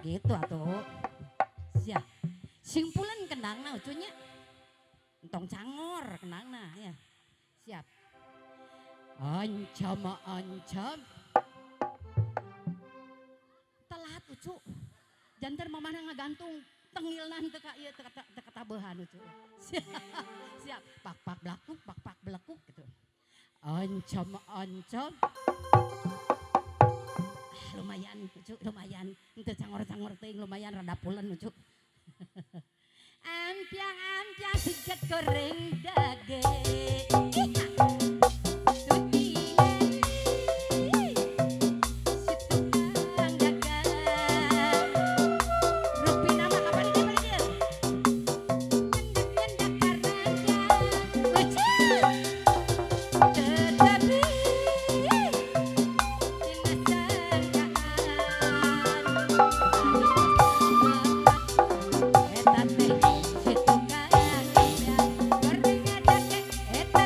Gitu atuh. Siap. Simpulan kendangna Ucu nya. Entong cangor kendangna ya. Siap. Ancam ancam. Telat Ucu. Janten mamahna ngagantung tengilna teu ka ieu teu katabehan Ucu. Siap. Siap. Pak pak belakuk, pak pak belekuk gitu. Ancam ancam. Ah, lumayan Ucu, lumayan. Henteu cangor-cangor teuing, lumayan rada pulen Ucu. Ampiang-ampiang siget goreng dage. Si tukang dagang. Rupina mah kapan ieu balik ieu? Nyendak-nyendak karanjang. Ucu. Tetapi tina sangkaan. Eta teh si tukang ampiang goreng dage. Eta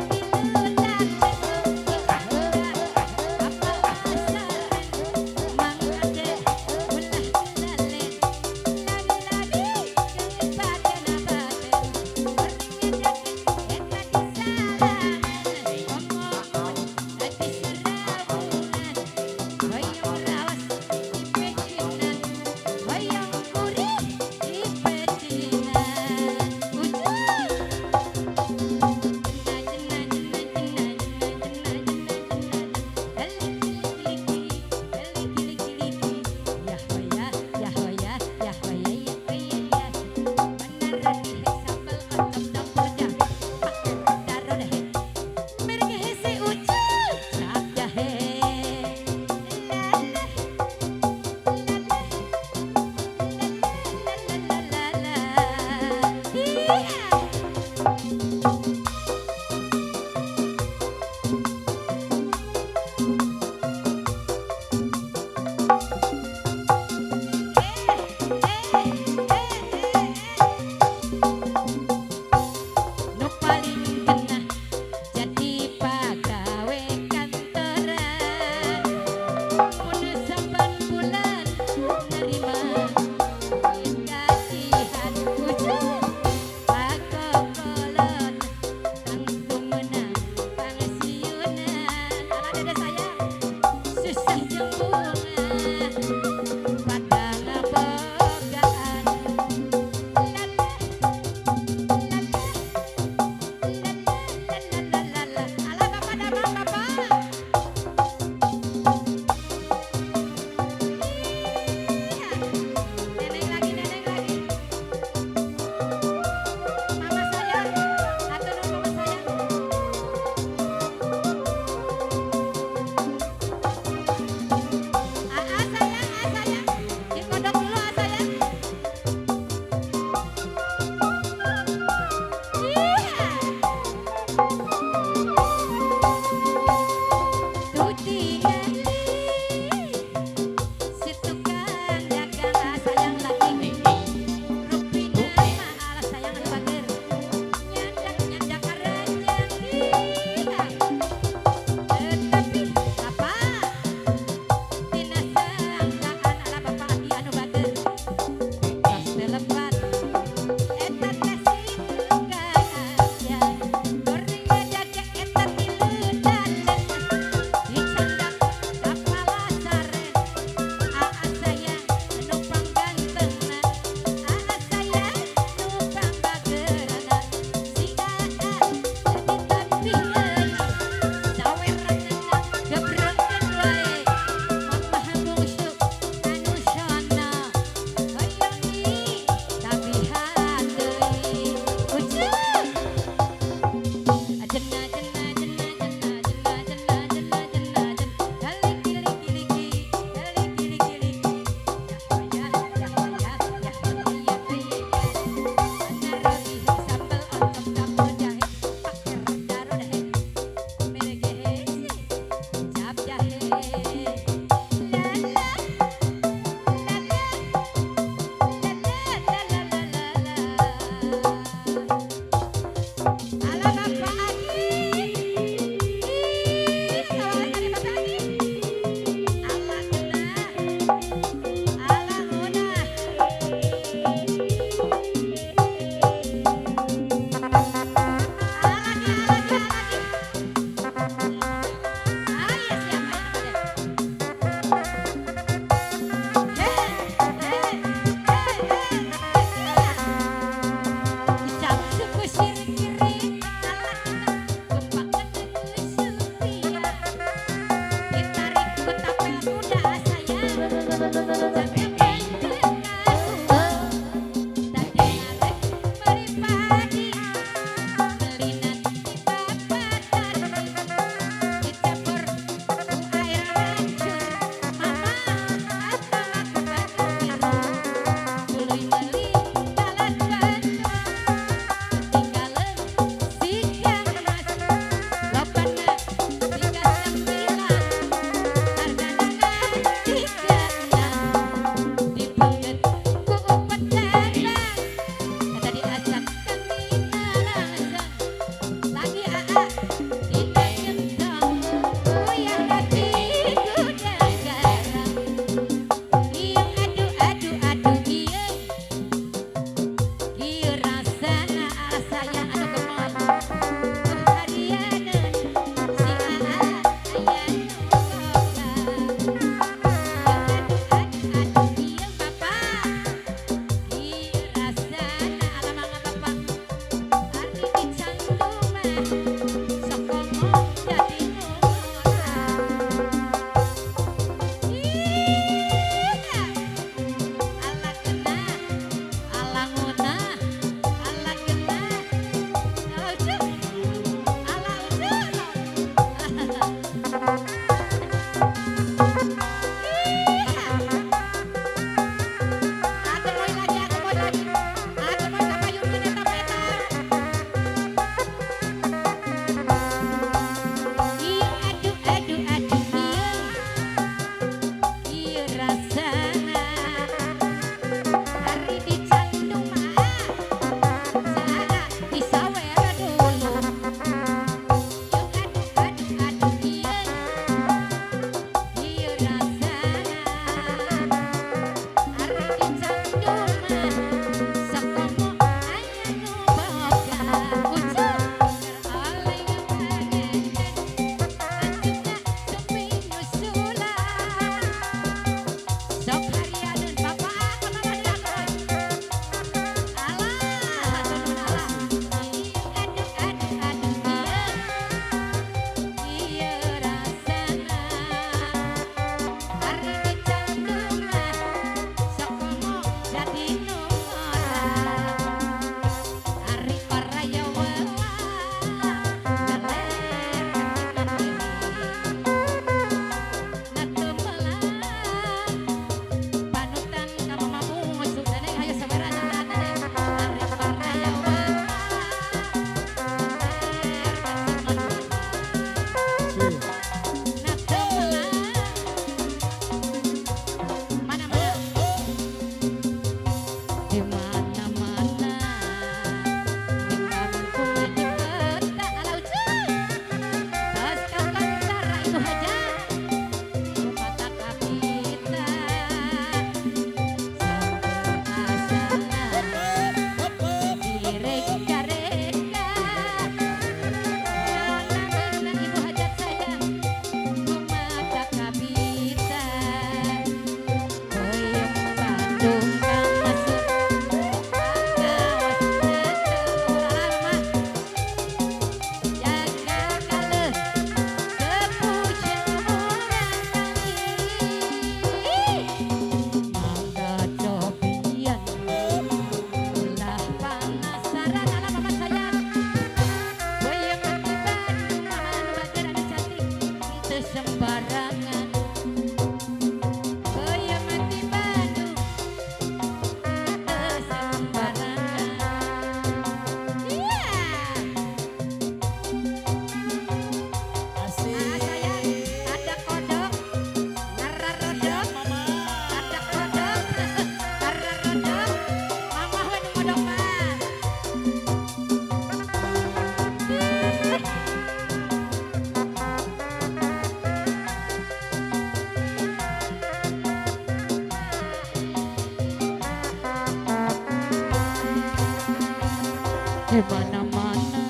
Di mana-mana,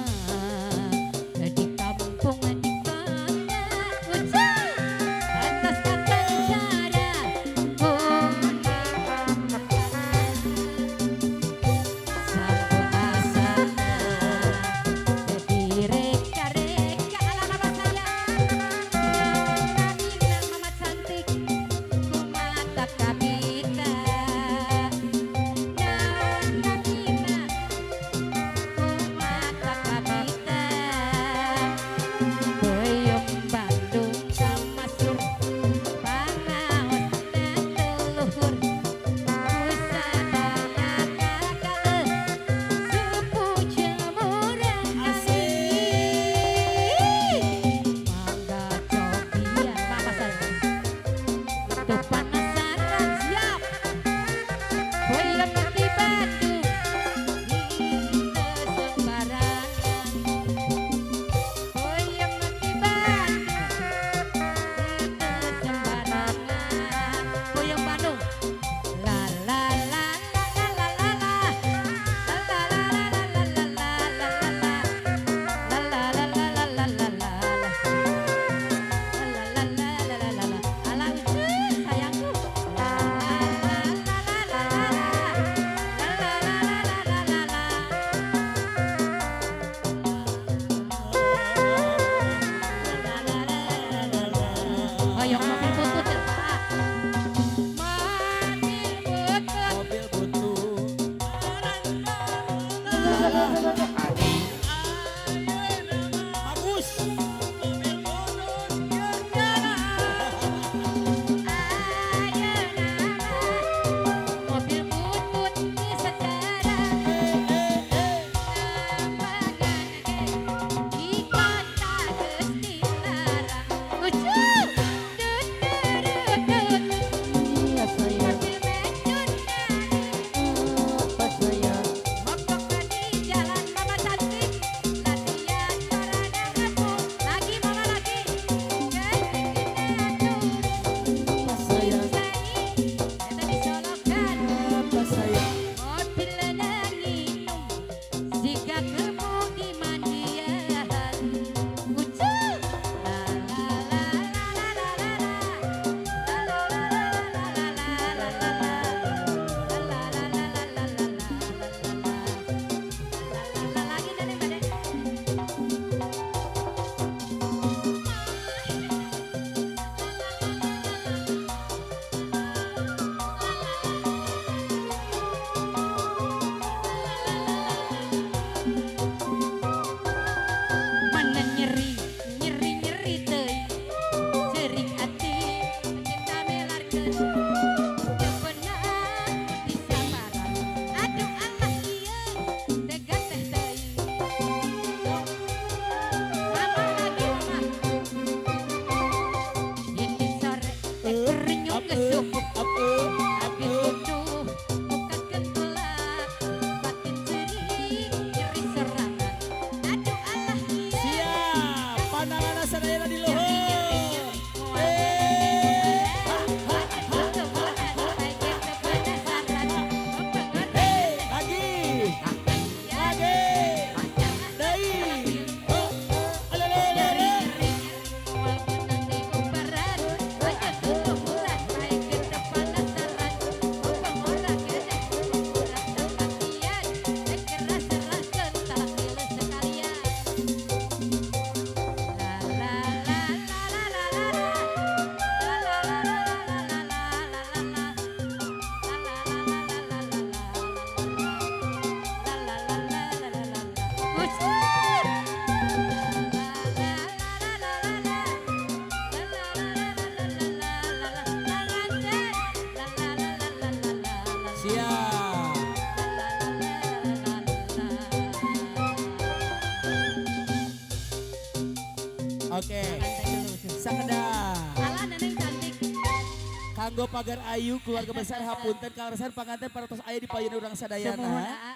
di kampung, di kota, Ucu, atas cara. Oh, sampun asana direka-reka ala mama sayang. Nabina mama cantik kumata kabita. Naon nabina kumata kabita. Peuyeum Bandung kamasur pangaosna teu luhur. Kusadaya kakaleuh sepuh jeung murang kali. Mangga cobian mama sayang. Teu penasaran siap. Peuyeum di Bandung teu sembarangan. Peuyeum di Bandung teu sembarangan. Peuyeum Bandung. La la la la la la la la. La la la la la la la la la. La la la la la la la la. La la la la la la la. Alah Ucu, sayangku. La la la la la la la. La la la la la la la. La la la la la la. Hoyong mobil butut ya, Pak. Mobil butut. Mobil butut. Bagus. Ayeuna mah mobil butut geus sejarah. Nampangan ge di kota geus dilarang. Ucu, tut turut. Iya sayang, Mobil mecun apa sayang? mogok di jalan mama cantik. Latihan parada ngapung. Lagi mama lagi. Ketikna turun. Apa sayang? Sani, eta disolokan. Apa sayang? Mobil nginum siga kebo di mandian. Ucu, la la la la la la la. La la la la la la la la la. La la la la la la la la la. La la la lagi Neneng Bade. Mana nyeri, nyeri nyeri teuing. Cerik ati cinta melarkeun. Teu beunang disabaran. Aduh Allah ieu tega teh teuing. Mama lagi mama. Ini sore teh kerenyung geus subuh. Apa? Habis butuh bukakeun tulak. Batin cerik nyeri serangan. Aduh Allah ieu. Siap. Pandangan sadayana di Nyeri nyeri luhur. nyeri. Moal Eh. Hey, lagi. Lagi. Deui. Oh, oh, ale, ale, ale, ale. Siap. Oke. Sakedap. Alah Neneng cantik. Kanggo pagar ayu keluarga besar hapunten kaleresan panganten parantos aya di payun urang Sumuhun sadayana. Aa.